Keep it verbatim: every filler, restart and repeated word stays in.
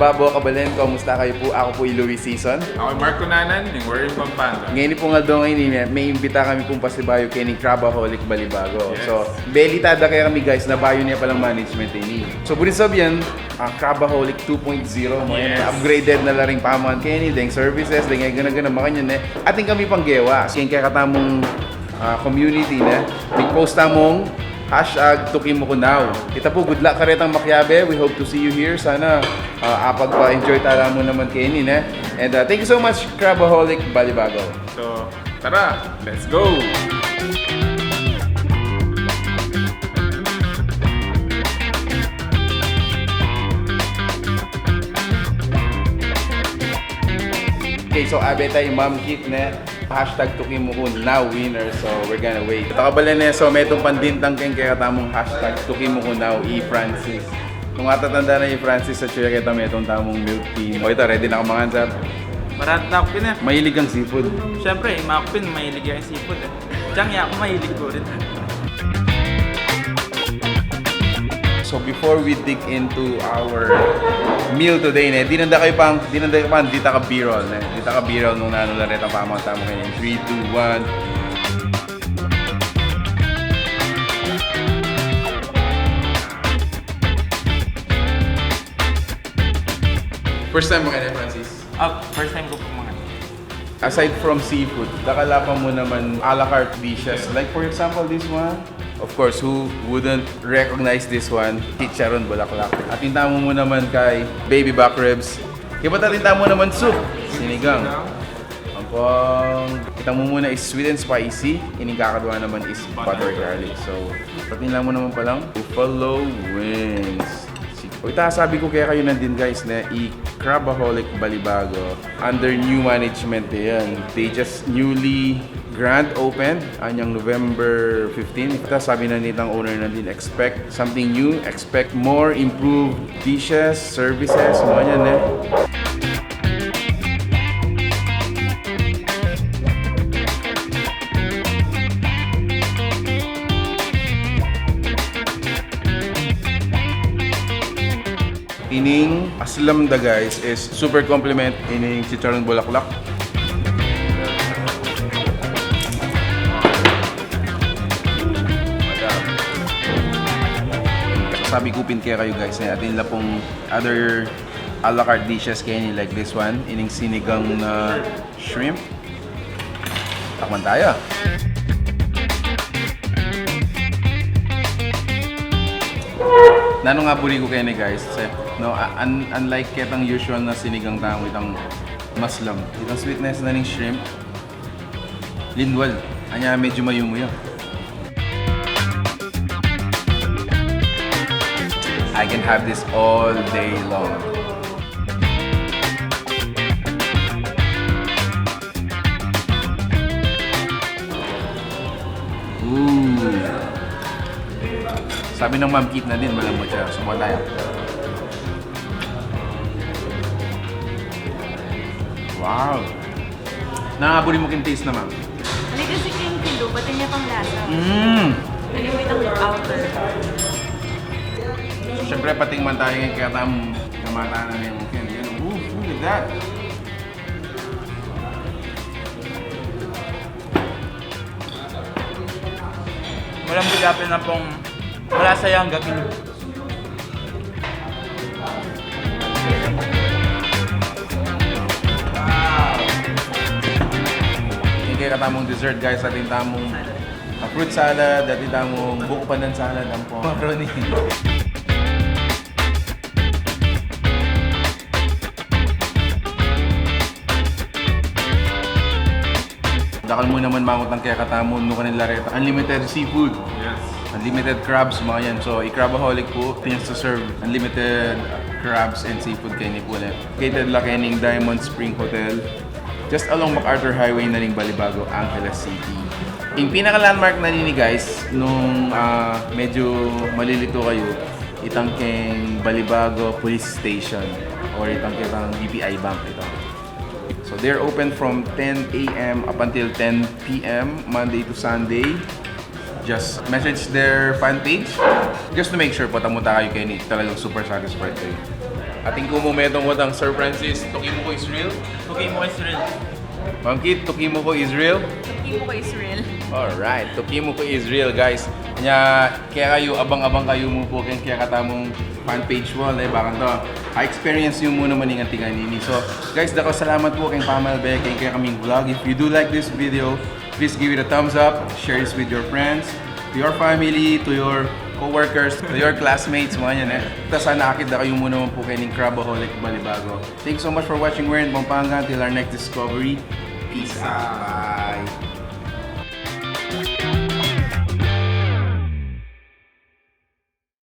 Babo, kabalen, kumusta kayu pu? Aku pu i Louis Sison. Aku i Mark Cunanan, ning Warren, Pampanga. Ngeni pung aldo ngeni, me, meimbita kami pung pasibayu keni Crabaholic Balibago. Yes. So, belitada kekami, guys, na bayu ne palang management ini. So, buri sabyan, ah, Crabaholic two point zero, makanyan, yes, upgraded na la ring paman keni, deng services, deng gana-gana, makanyan ne. Atin kami pang gewa. Keng kekatamung ah, community, ne? Mig-post tamung hashtag Tuki Mu Ku Now. Ita pu, good luck karetang makiabe. We hope to see you here. Sana, ah, apagpa-enjoy tala mu naman keni, ne? And, ah, thank you so much, Crabaholic Balibago. So, tara, let's go! Okay, so abe tayu i Ma'am Kit, ne? Hashtag Tuki Mu Ku Now winner, so we're gonna wait. Ita, kabalen, e, so metung pandintang keng kekatamung hashtag Tuki Mu Ku Now, i Francis. Nung atatanda na i Francis, atyu ya keta metung tamung milk tea. O, ita, ready na kang mangan, sir? Marat na ku pin, e. Mahilig kang seafood? Siyempre, i Mac pin, mahilig ya keng seafood, e. Dyan ya ku mahilig ku rin. So before we dig into our meal today, ne, dinan da kayu pang, dinan da kayu pang dita ka B-roll, ne. Dita ka B-roll nung nanu la retang paman tamu keni. Three, two, one. First time mu keni, Francis? Ah, first time ku pung mangan. Aside from seafood, dakal la pa mu naman a la carte dishes. Like, for example, this one. Of course, who wouldn't recognize this one? Chicharon bulaklak. Atin tamu mu naman kay baby back ribs. Kaybat atin tamu naman soup. Sinigang. Ampong, ita mu muna is sweet and spicy. Ining kakadwa naman is butter garlic. So, atin la mu naman palang buffalo wings. O, ita, sabi ku kekayu nandin, guys, ne, i Crabaholic Balibago, under new management ne yan. They just newly grand opened anyang November fifteen. Ita, sabi na nitang owner nandin, expect something new, expect more improved dishes, services, makanyan, ne. Ining aslam da, guys, is super compliment ining chicharon bulaklak. Sabi ku pin kekayu, guys, ne, atin la pung other a la carte dishes keni, like this one, ining sinigang na shrimp. Takman taya. Nanu nga buri ku keni, guys, kasi, no, a-, un-, unlike ketang usual na sinigang tamu, itang maslam, itang sweetness na ning shrimp, linwal. Anya medyu mayumu ya. I can have this all day long. Ooh. Sabi ng Ma'am Kit na din, malambot siya. Subukan tayo. Wow. Nanu buri mu king taste na, Ma'am? Maliit kasi king kilo, pati niya pang lasa. Mm. Maliit ang outer. So, syempre, pating man tayo ngayon, kaya tam-, kamata na rin yung kin. Yan. Ooh, look at that. Malambot yapin na pong malasa yang gagilo. Ini kaya katamung dessert, guys, atin tamung, ah, fruit salad, atin tamung buko pandan salad, ampong macaroni. Dakal mu naman mangut ang kekatamu, nukarin la reta. Unlimited seafood. Yes. Unlimited crabs, mga yan. So, i-Crabaholic pu, pins to serve unlimited crabs and seafood keni pu, ne. Located la kening Diamond Spring Hotel, just along MacArthur Highway na ning Balibago, Angeles City. Ing pinaka-landmark na nini, guys, nung, ah, medyo malilito kayu, itang keng Balibago Police Station or itang keng D P I Bank ito. So they're open from ten A M up until ten P M, Monday to Sunday. Just message their fan page just to make sure pu, tamu ta kayu keni, talagang super satisfied kayu. Atin ku mu metung watang Sir Francis, tuki mu ku Israel? Tuki mu ku Israel. Ma'am Kit, tuki mu ku Israel? Tuki mu ku Israel. Alright, tuki mu ku Israel, guys. Nya, kaya kayu, abang-abang kayu mu pu keng kekatamung fan page mu, le, bakanta experience yu mu naman ing anti kanini. So, guys, dakal salamat pu keng pamalbe keng kekaming vlog. If you do like this video, please give it a thumbs up, share this with your friends, to your family, to your co-workers, to your classmates, mga yan, e. Ta sana akit da kayu mu naman pu keng Crabaholic Balibago. Thanks so much for watching. We're in Pampanga. Till our next discovery. Peace out. Bye.